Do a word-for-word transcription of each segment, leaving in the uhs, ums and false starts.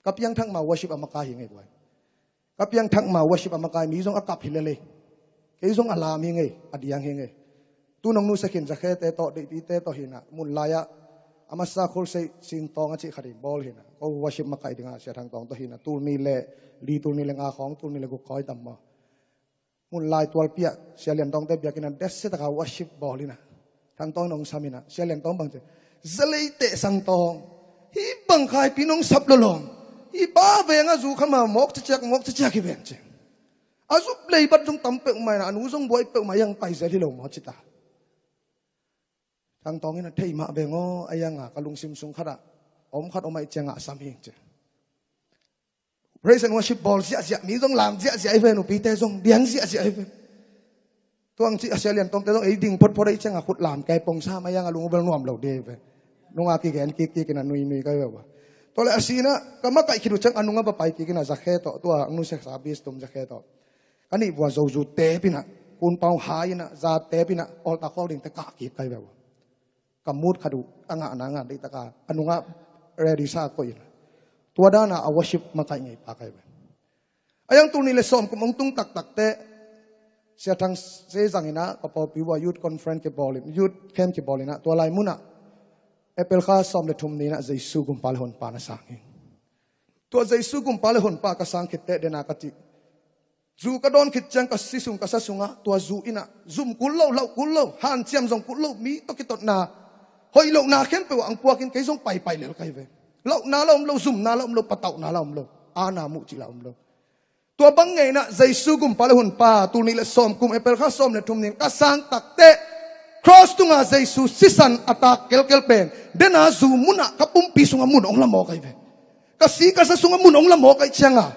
Ka piangthak ma worship a makai hi ngei buai. Ka piangthak ma worship a makai, mi zong a kap hi lel ei. Kei zong a lam hi ngei, a diang hi ngei. Tu nong nusia khin, Zakhe te tawh, Deihpi te tawh hi na, mun lai ah a masa Khulsei Singtawng a cih khat in bawl hi na, ko worship makai ding a Sia Thang Tawng tawh hi na, tul nih le li, tul nih le nga khawng, tul nih le guk khawng tam maw. Mun lai tualpi ah Sia Lian Tawng te biakinn ah desia taka worship bawl hi na, Thang Tawng in hong sam hi na, Sia Lian Tawng bang ci, za lei teh Sang Tawng, hih bang khaipi nong sap lolong, hih ba veng a zu kha ma mawk ciaciak, mawk ciaciak hi veng ci. A zup lei bat zong tam peuhmah hi na, a nu zong buai peuhmah hi, a hong pai zel hi lo maw ci ta. Thang Tawng in a thei mah veng aw, a hiang a ka lungsim sung khat ah om khat om ahih ciang a sam hi ci. Praise and worship bawl ziahziah, mi zong lam ziahziah hi ve, nupite zong diang ziahziah hi ve. Tuang ci a Sia Lian Tawng te zong ei ding photphot ahih ciang a khut lam kei pong sa, a hiang a lung uh bel nuam lo ding hi ve. Nung a kigen kikkik in a nuinui kai ve ua. Tua leh a sin ah ka makaih khit uh ciang a nung ah va pai kik in a Zakhe tawh, tua ang nusia sa bis tum Zakhe tawh. Ka nih vua Zozu tep in a, Kun Pau hai in a, za tep in a, altar call ding te kah kik kai ve ua. Ka mut khat uh a ngahna ngah deih taka a nungah ready sa koih in. Tua dana a worship makaih ngei pa kai ve. A hiang tul nih le sawm kum hong tung taktak teh Sia Thang Sei zang in a, ka pawlpi uh a youth conference kibawl in, youth camp kibawl in a, tua lai mun ah April kha sawm le thum ni in a Jesu Gumpa le Honpa na sang hi. Tua Jesu Gumpa le Honpa ka sang khit teh dena ka cih, zu ka dawn khit ciang ka si sung ka sa sungah tua zu in a zum kul lo, lauh kul lo, hanciam zong kul lo, mi tawh kitotna, hoih lohna khempeuh ah ang puak in kei zong paipai lel kai ve. Lauhna la om lo, zumna la om lo, patauhna la om lo, ana muh cih la om lo. Tua bang ngei in a Jesu Gumpa le Honpa, tul nih le sawm kum April kha sawm le thum ni in ka sang tak teh, cross tunga Jesu sisan a tak kelkel pen dena zu mun ah ka pumpi sungah mun hong la maw kai ve. Ka si ka sa sungah mun hong la mawk ahih cianga,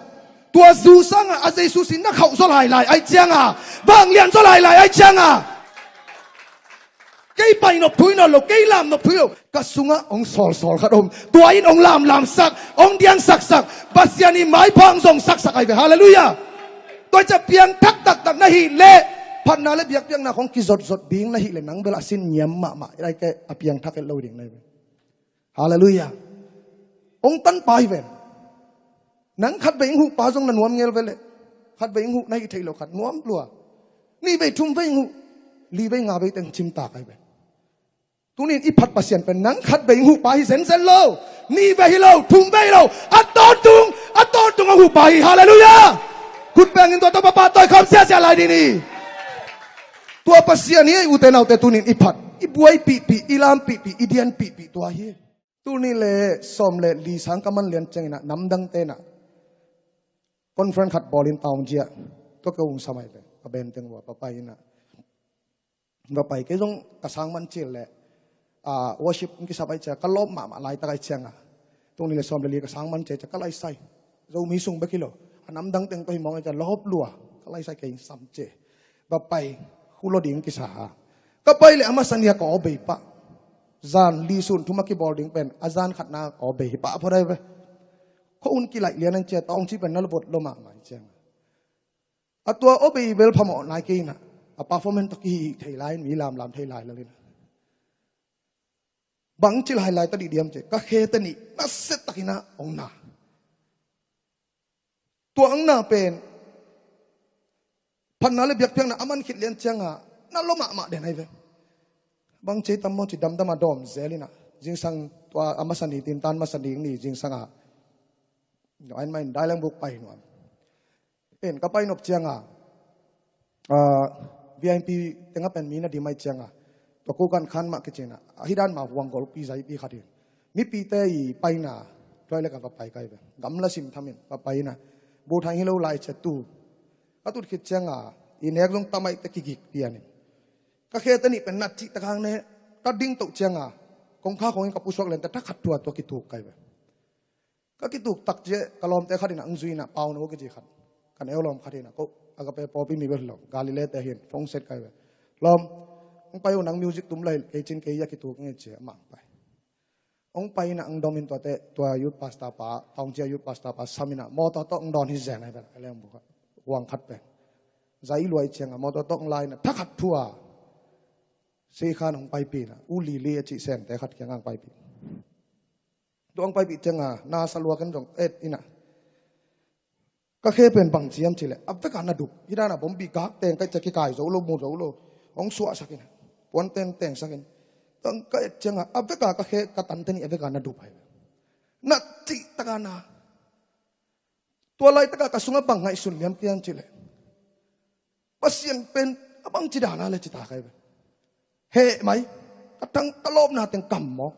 tua zu sanga a Jesu sin na khauh zaw lailai ahih cianga, vanglian zaw lailai ahih cianga, kei pai nop thui nawn lo, kei lam nop thui lo, ka sungah hong sawlsawl khat om. Tua in hong lamlamsak, hong diangsaksak, Pasian i maipha hong zongsaksak ahi ve. Halleluiah. Tua hi ciah piangthak taktak na hih leh, phatna le biakpiakna khong kizotzot ding na hih leh, nang bel a sin ngiam mahmah, a piangthak het lo ding na hi ve. Halleluiah. Hong tanpa hi ven. Nang khatvei hong huhpa zong na nuam ngel ve leh. Khatvei hong huh na hih theih loh khat nuam lua. Nihvei thumvei hong huh, livei ngavei teng cimtak ahi ven. Tuni in i phat Pasian pen nang khatvei hong huhpa hi zenzen lo. Nihvei hi lo, thumvei hi lo, a tawntung, a tawntung hong huhpa hi. Halleluiah. Khut bengin tua tawh papa tawi khawm siasia lai ding hi. Tua Pasian hi, ute naute, tuni in i phat, i buaipihpih, i lampihpih, i dianpihpih tua hi. Tul nih le sawm le li sang ka man lian ciangin ah namdangte in ah conference khat bawlin taung ciah, tua ka ung samai ve, ka benteng ua va pai in ah, va pai kei zong ka sang man cil le, ah, worship in kisap ai ciah ka lawp mahmah laitak ai ciang ah, tul nih le sawm le li ka sang man ciah ciah ka laisai, Zomi sung bek hi lo, a namdang teng tawh hi mawng ai ciah lawp lua, ka laisai kei sam ciah, va pai, khu lo ding kisa ha. Ka pai le a masa ni a ka aw bei pah. Zan li sun thum a kibawl ding pen a zan khatna ka aw bei hi pah phot ai ve. Kho un kilaih lian an ciah tawng ci pen na lo vot lo mahmah hi ciang. A tua aw bei bel phamawh nai kei in ah, a performance tawh kihih thei lai in, mi lamlam thei lai lo in ah. Bang ci lailai ta dih diam ciah, ka khe te nih nasia takin ah hong na. Tua ang na pen phatna le biakpiakna a man khit lian ciang ah na lo mahmah den ai ve. Bang ci tam maw ci damdam a dawm zel in ah, zingsang tua a masa ni, tintan masa ni, ni zingsang ah no an ma in dai lang buk pai nuam. En ka pai nop ciang ah, ah, V I P teng ah pen mi na dim ai ciang ah, tua ko kan khan mah kici in ah, a hi dan mah huang golpi zaipi khat in, mipite i paina, tua le ka va pai kai ve, gamla sim tham in va pai in ah, bu thang hi lo lai ciah tu ka tut khit ciang ah, i nek zong tamaih te kigik pian in, ka khe te nih pen nat cih tak hang ne, ka ding toh ciang ah, kongkha khong in ka pusuak lian te thakhat thua tua kituk kai ve. Ka kituk tak ciah ka lawmte khat in ah ang zui in ah, Pau No kici khat, kan eu lawm khat in ah, ko Agape pawlpi mi bel hi lo, Galilee te hi in, phone set kai ve. Lawm, hong pai uh, nang music tum lai, kei cin kei a kituk nge ci a, amah hong pai. Hong pai in ah ang dom in tuate, tua youth pastor pa, taung ciah youth pastor pa sam in ah mawtaw tawh hong dawn hi zen ai bel, a leng buk ah huang khat pen. Zai luai ciang ah mawtaw tawh hong lai in ah thakhat thua, Seikhan hong paipi in ah, U Lili a cih semte khat kiang ah hong paipi. Hong paipih cianga nasa lua ken zong et ina. Ka khe pen bang ciam cileh a veka na dup hi dana bombi gak teng ka cia kikai zo lo mu zo lo. Hong suahsak ina. Puan teng tengsak in. Tang ka et cianga a veka ka khe ka tante nih a veka na dup hai. Na cih taka na. Tua laitaka ka sunga bang ngaihsun liam kiam cileh. Pasian pen a bang cidana le cita kai ve. Heh mai. Ka tang ka lawpna teng kam maw.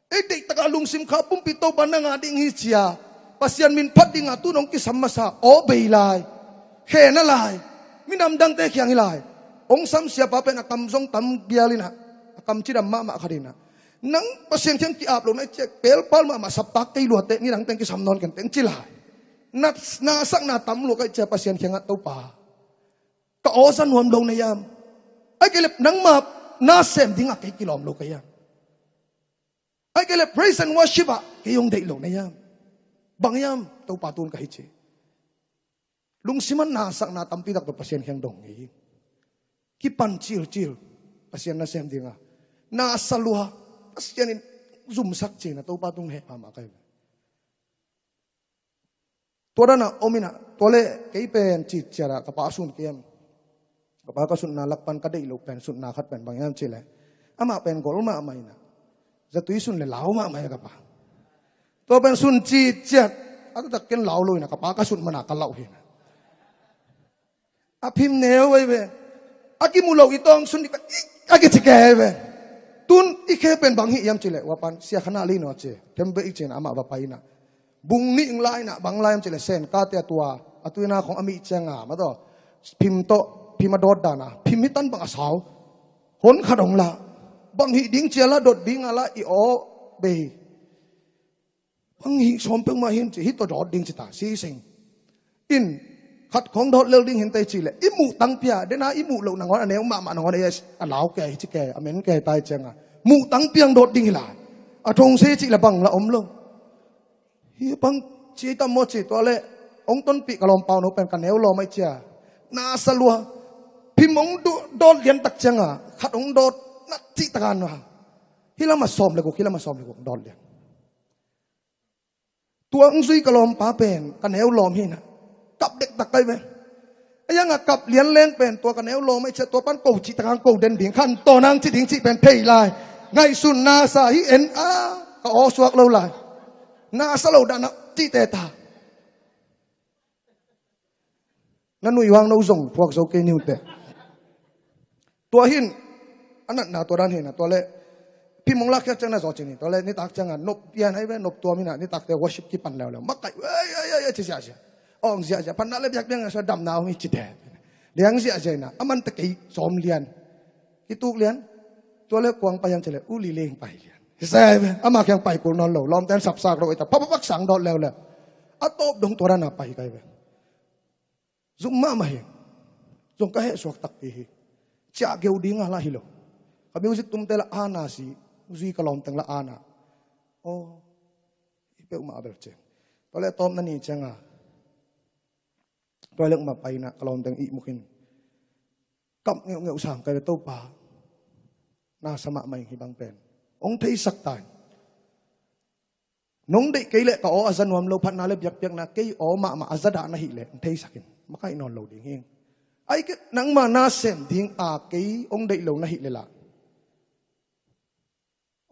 Ei deihtaka lungsim kha pumpi Topa nanga ding hi cia. Pasian min phat dinga tu nong kisam masa aw bei lai. Khena lai. Minam dangte khiang hi lai. Ong sam siapa pen a kam zong tam bial ina. A kam cidam mahmah khat ina. Nang Pasian khiang ki-ap lo na i ciak pelpal mahmah saptak kei luate nidang teng kisam nawn ken teng ci lai. Na, na sakna tam lua ka i cia Pasian khiangah Topa. Ka aw za nuam lo na iam. Ai kei lep nangma na sem dingah kei kilawm lo ka iam. Ai kei lep praise and worship ah kei hong deih lo na iam. Bang iam Topa tun ka hi ci. Lungsiman na sakna tampi tak tawh Pasian khiang dong ngei hi. Kipan cilcil Pasian na sem dinga. Na sa lua Pasian in zumsak cina Topa tung heh mahmah kai. Tua dana om ina tua le kei pen citciara ka pa sun kiam. Ka pa ka sunna lak pan ka deih lo pen sunna khat pen bang iam cileh. Amah pen gol mahmah ina. Zatui sun le lau mahmah ia ka pa. Tua pen sun citciat. A taktak ken lau lo ina ka pa ka sun mana ka lau hina. A phim neu ei ve. A kimu lo i tawng sun dika a kici ke ei ve. Tun i khe pen bang hi iam cileh ua pan sia khana li no ci. Thembe i cina amah va pai ina. Bung nih ing lai ina bang lai iam cileh sen kate a tua. A tuina khong a mih cianga ma tawh. Phim tawh phim a dawt dana phim hi tan bang a sau. Hon khat hong la. Bang hih ding cia la dot ding a la i aw bei. Bang hih sawm peuhmah hin ci hih tawh dawt ding ci ta si sing. In khat khong dawt lel ding hin tei ci leh i muh tang pia dena i muh loh nangawn a neu mahmah nangawn a lau ke hi ci ke a men ke tai cianga. Muh tang piang dawt ding hi lai. A thong si ci la bang la om lo. Hi bang ci tam maw ci tua le ong tonpih ka lawmpau no pen ka neu lawm ai cia. Na sa lua. Phim ong dawt lian tak cianga khat ong dawt na cih takan na. Hi lama sawm le guk hi lama sawm le guk dawt lian. Tua ong zui ka lawmpa pen ka neu lawm hi na. Kap dektak kai ve. A ianga kap lian leng pen tua ka neu lawm ai cia tua pan ko cih takan ko den ding khan tawnang ci ding cih pen thei lai. Ngaihsun na sa hi en a ka aw suak lo lai. Na sa lo dana cihte ta. Na nuihhuang no zong phuak zo kei niute. Tua hin a natna tua dan hina tua le phim ong lakkhiat ciang na zaw cini tua le nitak cianga nop pian ai ve nop tuam hina nitakte worship kipan leuleu makaih ei ei ei ci ziahziah. Ong ziahziah phatna le biakbiak na sua damna om hi cite. Liang ziahziah hina a mante kei sawm lian. Kituk lian. Tua le kuang pai hiam ci le u li leng pai lian. Hi sa ai ve ama kiang pai kul nawn lo lawmten sapsak lo ita phaphapak sang dawt leuleu. A tawp dong tua dana pai kai ve. Zung mahmah hi. Zong ka heh suak takpi hi. Ciah geu dinga lah hi lo. Ka music tumte lah ana si zui ka lawmteng lah ana. Aw hi peuhmah a bel ciang. Tua le tawpna ni cianga. Tua le ukmah paina ka lawmteng ihmuk hin. Kap ngeuhngeuh sang kai ve Topa. Na sa mahmah ing hi bang pen. Ong theisak ta in. Nong deih kei leh ka aw a za nuam lo phatna le biakpiakna kei aw mahmah a za dah na hih leh ong theisak in makaih nawn lo ding hi. Ai kei nangma na sem ding a kei ong deih lo na hih leh lah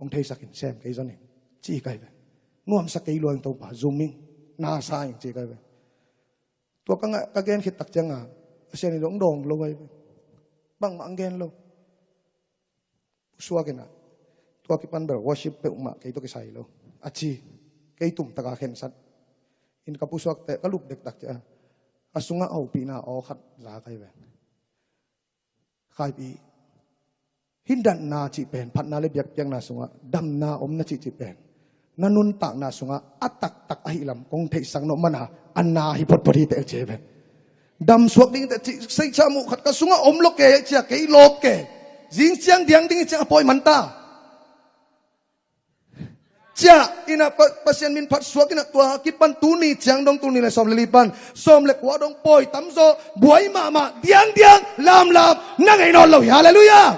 ong theisak in sem kei zon in ci kai ve. Nuamsa kei lua in Topa zum in na sa in ci kai ve. Tua ka gen khit tak cianga a sian in dong dawng lo ai ve. Bangmah ang gen lo. Pusuak ina tua kipan bel worship peuhmah kei tawh kisai lo a ci. Kei tumtaka khensat in ka pusuakte ka lup dektak cia a sungah hopihna aw khat za kai ve. Khaipi hindatna cih pen phatna le biakpiakna sungah damna om na cihcih pen na nuntakna sungah a taktak ahi lam kong theihsak nawh mana a na hi photphot hi teh cia pen. Damsuak ding teh cih seicah muh khat ka sungah om lo ke cia kei lawp ke. Zing ciang diang ding ciang a pawi manta. Ciah ina Pasian min phat suak ina tua kipan tuni ciang dong tuni le sawm le li pan sawm le kua dong pawi tamzaw buai mahmah diangdiang lamlam na ngei nawn lo hi. Halleluiah.